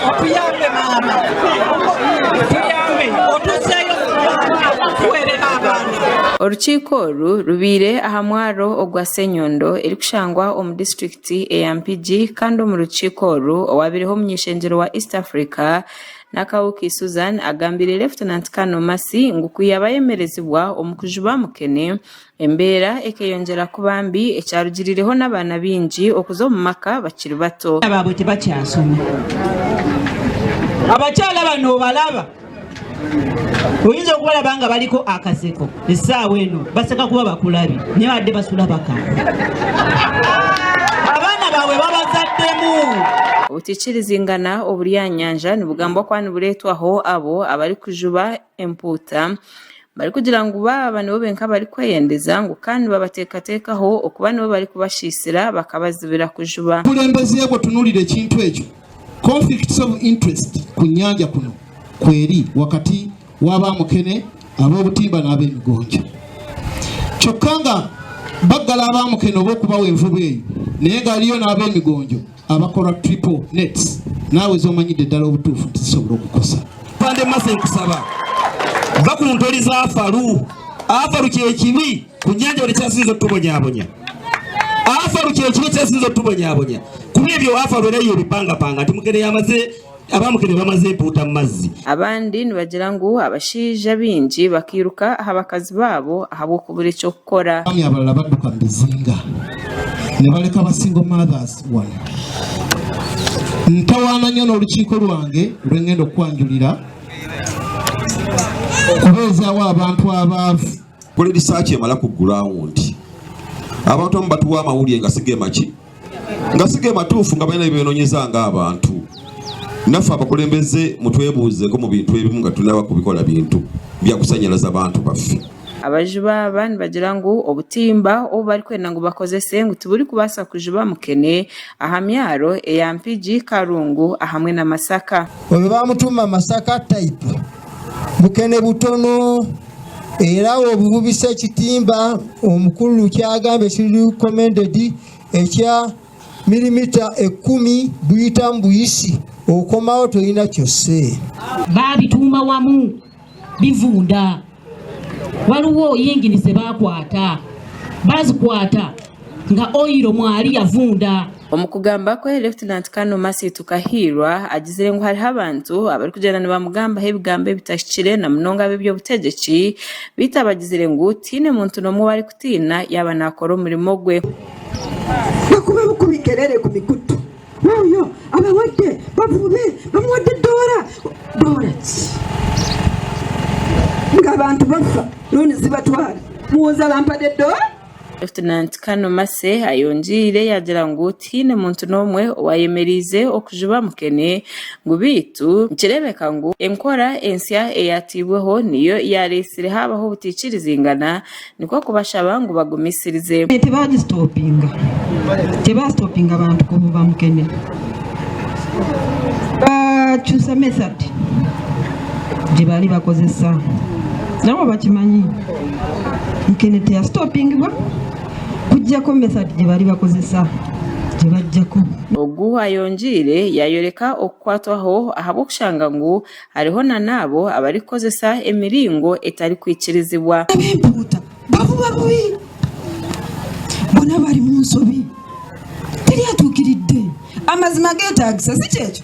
Otuyambe maama, tuyambe otuzeyo tuwerere abaana. Orukiiko oru rubaire aha mwaro ogwa Ssenyondo erikushangwa omu disiturikiti eya Mpigi kandi omu rukiiko oru owabaireho omuny'eishengyero wa East Africa, Nakawuki Susan agambiire Lieutenant Colonel Mercy ngu ku yaaba ayemerezibwa omu kujuba mukene, Embeera ekeyongyera kuba mbi ekyarugiriireho n'abaana baingi okuza omu maka bakiri bato. Abaana baabwe tibakyasoma. Abakyala bano obalaba oyinza okubalaba nga baliko akaseko essaawa eno baseka kuba bakulabye naye badde basula bakaaba. Abaana baabwe babazaddemu. Obutaikirizingana oburi aha nyanja nibugambwa kuba nibureetwaho abo abarikujuba empuuta Barikugira ngu baaba nibo benka abarikweyendeza ngu kandi nibabateekateekaho okuba nibo barikubashiisira bakabazibira kujuba. Obukulembeze bwo tunulira ekintu ekyo. Conflicts of interest ku nyanja kuno kweri wakati w'aba mukene, ab'obutimba n'ab'emigonjo. Kyokka nga baggala aba mukene oba okubawa envuba eyo naye nga waliyo n'ab'emigonjo abakola triple nets naawe z'omanyidde ddala obutuufu nti zisobola okukosa. Pande Mercy nkusaba va ku ntoli za Afaru. Afaru kyekibi ku nyanja buli kyasinza otubonyabonya. Afaru kyekibi kyasinza otubonyabonya. Kuba ebyo Afaru era yo ebipangapanga nti mukene yamaze abamukene bamaze empuuta mu mazzi. Abandi nibagira ngu abashaija baingi bakairuka aha bakazi baabo ahabw'okubura eky'okukora. Abaami abalala badduka mu bizinga ne baleka ba single mothers wano. Ntawaana nnyo n'olukiiko lwange lwe ngenda okukwanjulira okubeezaawo abantu abaavu. Kola risaaki emala ku gurawundi. Abantu abamu batuwa amawulire nga si ge maki nga si ge matuufu nga balina bye beenonyeza ng'abantu. Naffe abakulembeze mutwebuuzeeko mu bintu ebimu nga tunaba kubikola bintu bya kusanyalaza bantu baffe. Abajubi aba nibagira ngu obutimba obu barikwenda ngu bakozese ngu tiburikubaasa kujuba mukene aha myaro eya Mpigi, Karungu ahamwe na Masaka. Oyo bamutuuma Masaka type. Mukene butono era obuvubisa ekitimba omukulu kyagambye kiri recommended ekya milimita ekkumi buyitamu buyisi okomawo tolina kyosse. Baabituuma wamu bivunda. Waliwo yingini ze baakwata, baazikwata nga oyiro mwali yavunda. Omu kugamba kwe, Lieutenant Colonel Mercy Tukahiirwa agizire ngu hariho abantu abarikugyenda nibamugambaho ebigambo ebitahikire na munonga ab'eby'obutegyeki beitu abagizire ngu tihaine muntu n'omwe ou arikutiina yaaba naakora omurimo gwe. Bakuba bukubi kerere ku mikutu. Oyo abawadde bavube bamuwadde doola. Doola ki? Ng'abantu bafa looni zibatwala muwoza bampadde doola? Lieutenant Colonel Mercy ayongyeire yaagira ngu tihaine muntu n'omwe owaayemereize okujuba mukene ngu beitu nikireebeka ngu enkora ensya eyaatairweho niyo yaareetsire haabaho obutaikirizingana Nikwo kubashaba ngu bagumisirize. Tebaagisitopinga. Tebaasitopinga bantu kububa mukene. Baakyusa method gye baali bakozesa. Nabo bakimanyi. Mukene teyasitopingibwa kuggyako method gye baali bakozesa gye baggyako. Ogu ayongyeire yaayoreka okukwatwaho ahabw'okushanga ngu Hariho na n'abo abarikukozesa emiringo etarikwikirizibwa. Ab'empuuta bavuba bubi, bona bari mu nsobi, teri atuukiridde. Amazima geetaagisa, si kyekyo?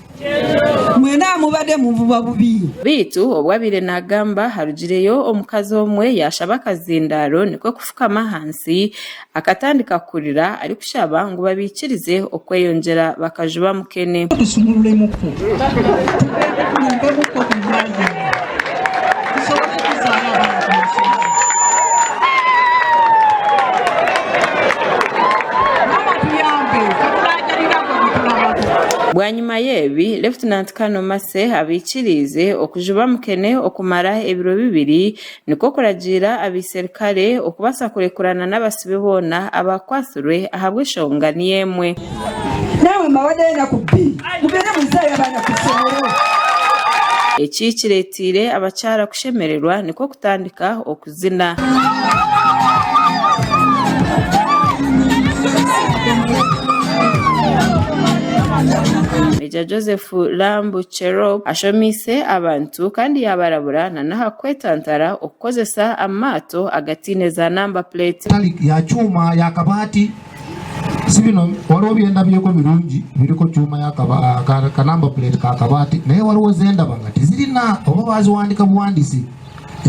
Mwena mubade muvuba bubi. Beitu obu abaire naagamba harugireyo omukazi omwe yaashaba akazindaaro nikwo kufukama ahansi akatandika kurira arikushaba ngu babaikirize okweyongyera bakajuba mukene. Tusumululemuko tulumbemuko ku nyanja tusobole okuzaala abaana ku masomero. Maama tuyambe tetulajanira gwe gwetulabako. Bwanyima y'ebi, Lieutenant Colonel Mase abaikiriize okujuba mukene okumara ebiro bibiri Nikwo kuragiira abaiserukare okubaasa kurekurana n'abasibe boona abaakwatsirwe ahabw'enshonga niyo emwe. Naamwe mbawaddeyo enaku bbiri mugende muzzeeyo abaana ku ssomero. Eki kireeteire abakyara kushemererwa nikwo kutandika okuzina. Major Joseph Lambu Cherop ashomiise abantu kandi yaabarabura na n'aha kwetantara okukozesa amaato agataine za namba plate. Tali ya kyuma ya kabaati si bino waliwo byendabyeko birungi biriko kyuma ya ka number plate ka kabaati naye waliwo zendaba nga tezirina oba baziwandika buwandisi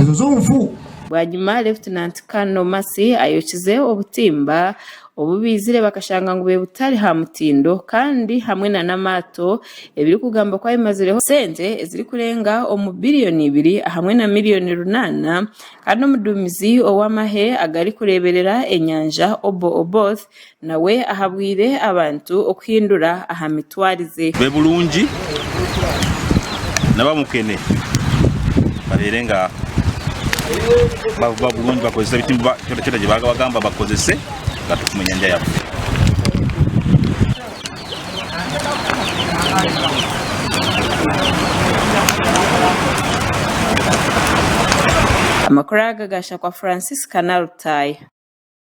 ezo zo nfu. Bwanyima Lieutenant Colonel Mercy ayokize obutimba obu baizire bakashanga ngu butari ha mutindo kandi hamwe na n'amaato ebirikugambwa ku abimazireho sente ezirikurenga omu biriyoni ibiri hamwe na miriyoni runaana kandi omuduumizi ow'amahe agarikureeberera enyanja Obbo Oboth nawe ahabwire abantu okuhindura aha mitwarize. Be bulungi nabamukene babeere nga bavuba bulungi bakozese ebitimba kyona kyona gyebagamba bakozese nga tukuma enyanja yaffe. Amakuru aga gashakwa Francisca Nalutaaya.